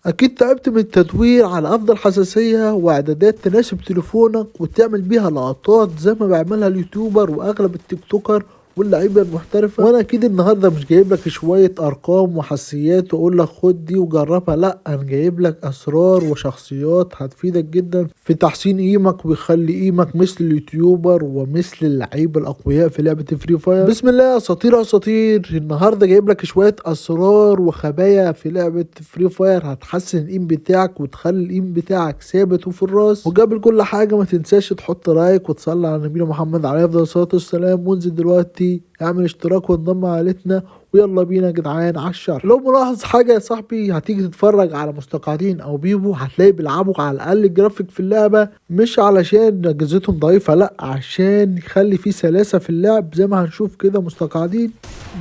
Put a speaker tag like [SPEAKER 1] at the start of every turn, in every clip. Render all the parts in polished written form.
[SPEAKER 1] اكيد تعبت من التدوير على افضل حساسية واعدادات تناسب تليفونك وتعمل بيها لقطات زي ما بيعملها ال YouTuber واغلب ال TikToker واللعيبة المحترفه. وانا اكيد النهارده مش جايب لك شوية ارقام وحساسيات واقول لك خد دي وجربها، لا انا جايب لك اسرار وشخصيات هتفيدك جدا في تحسين aim ك ويخلي aim ك مثل ال YouTuber ومثل اللعيبة الاقوياء في لعبه Free Fire. بسم الله، اساطير اساطير، النهارده جايب لك شوية اسرار وخبايا في لعبه Free Fire هتحسن ال aim بتاعك وتخلي ال aim بتاعك ثابت وفي الراس. وقبل كل حاجة ما تنساش تحط like وتصلي على نبينا محمد عليه افضل الصلاة والسلام، وانزل دلوقتي اعمل اشتراك وانضم عائلتنا، ويلا بينا يا جدعان على الشرح. لو ملاحظ حاجة يا صاحبي، هتيجي تتفرج على مستقعدين او بيبو هتلاقي بيلعبوا على الاقل جرافيك في اللعبه، مش علشان اجهزتهم ضعيفة، لا عشان يخلي في سلاسة في اللعب. زي ما هنشوف كده مستقعدين،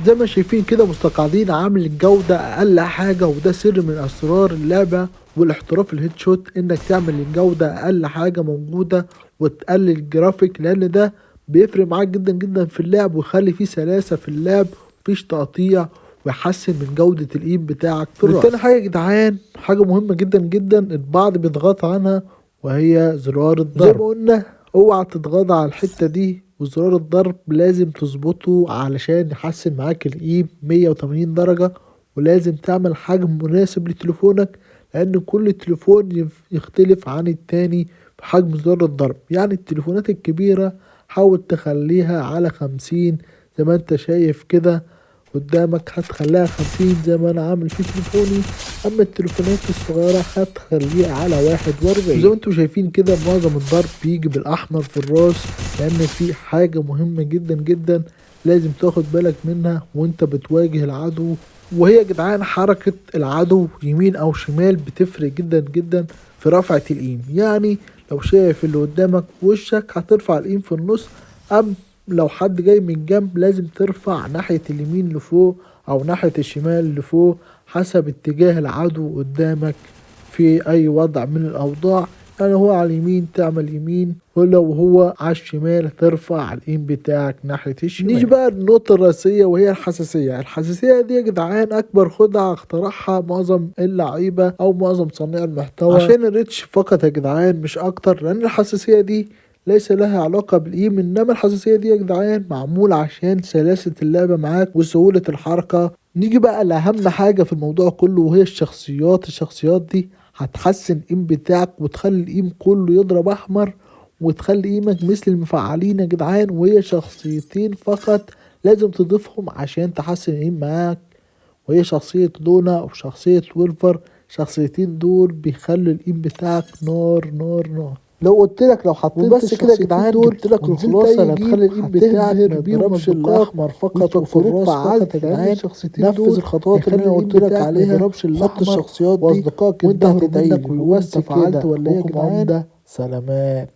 [SPEAKER 1] زي ما شايفين كده مستقعدين عامل الجودة اقل حاجه، وده سر من اسرار اللعبة والاحتراف ال headshot، انك تعمل الجودة اقل حاجة موجودة وتقلل الجرافيك، لان ده بيفرق معاك جدا جدا في اللعب ويخلي فيه سلاسة في اللعب، مفيش تقطيع، ويحسن من جودة ال aim بتاعك في الراس. وتاني حاجة يا جدعان، حاجة مهمة جدا جدا البعض بيضغط عنها، وهي زرار الضرب. زي ما قلنا اوعى تتغاضى على الحتة دي، وزرار الضرب لازم تظبطه علشان يحسن معاك ال aim 180 درجة، ولازم تعمل حجم مناسب لتليفونك، لان كل تليفون يختلف عن التاني في حجم زرار الضرب. يعني التليفونات الكبيرة حاول تخليها على 50 زي ما انت شايف كده قدامك، هتخليها 50 زي ما انا عامل في تليفوني. اما التليفونات الصغيرة هتخليها على 41. زي ما انتم شايفين كده معظم الضرب بيجي بالاحمر في الراس، لان في حاجة مهمة جدا جدا لازم تاخد بالك منها وانت بتواجه العدو، وهي يا جدعان حركة العدو يمين او شمال بتفرق جدا جدا في رفعة ال aim. يعني لو شايف اللي قدامك وشك هترفع ال aim في النص، ام لو حد جاي من جنب لازم ترفع ناحية اليمين لفوق او ناحية الشمال لفوق حسب اتجاه العدو قدامك في اي وضع من الاوضاع. يعني هو على اليمين تعمل يمين، ولو هو على الشمال ترفع ال aim بتاعك ناحية الشمال. نيجي بقى للنقطة الرئيسية وهي الحساسية. الحساسية دي يا جدعان أكبر خدعة اخترعها معظم اللعيبة أو معظم صانع المحتوى عشان ال reach فقط يا جدعان، مش أكتر، لأن الحساسية دي ليس لها علاقة بال aim، إنما الحساسية دي يا جدعان معمول عشان سلاسة اللعبة معاك وسهولة الحركة. نيجي بقى لأهم حاجة في الموضوع كله وهي الشخصيات. الشخصيات دي هتحسن ال aim بتاعك وتخلي ال aim كله يضرب احمر وتخلي aim ك مثل المفعلين يا جدعان، وهي شخصيتين فقط لازم تضيفهم عشان تحسن ال aim معاك، وهي شخصية لونا وشخصية ويلفر. شخصيتين دول بيخلوا ال aim بتاعك نار نار نار. لو قلت لك لو حطيت
[SPEAKER 2] وبس كده يا جدعان
[SPEAKER 1] دول
[SPEAKER 2] جبت لك
[SPEAKER 1] ونزلت
[SPEAKER 2] الخلاصة
[SPEAKER 1] اي
[SPEAKER 2] اللي
[SPEAKER 1] game
[SPEAKER 2] هتخلي ال aim بتاعك
[SPEAKER 1] هتبهر
[SPEAKER 2] ما
[SPEAKER 1] بيهم
[SPEAKER 2] يضربش
[SPEAKER 1] اصدقائك
[SPEAKER 2] الاحمر فقط وفي
[SPEAKER 1] ويفكروك
[SPEAKER 2] الراس
[SPEAKER 1] فعلت
[SPEAKER 2] فقط
[SPEAKER 1] يا
[SPEAKER 2] يا
[SPEAKER 1] جدعان.
[SPEAKER 2] جدعان. الشخصيتين
[SPEAKER 1] نفذ
[SPEAKER 2] دول
[SPEAKER 1] الخطوات اللي
[SPEAKER 2] هيخلي
[SPEAKER 1] انا
[SPEAKER 2] ال aim
[SPEAKER 1] قلت لك
[SPEAKER 2] بتاعك ما
[SPEAKER 1] عليها،
[SPEAKER 2] يضربش
[SPEAKER 1] حط
[SPEAKER 2] الاحمر
[SPEAKER 1] الشخصيات دي
[SPEAKER 2] واصدقائك
[SPEAKER 1] وانت
[SPEAKER 2] ينبهروا
[SPEAKER 1] هتدعيلي.
[SPEAKER 2] منك
[SPEAKER 1] وبس
[SPEAKER 2] وانت فعلت
[SPEAKER 1] كده
[SPEAKER 2] ولا ايه يا
[SPEAKER 1] اخوكم
[SPEAKER 2] جدعان؟
[SPEAKER 1] عمده، سلامات.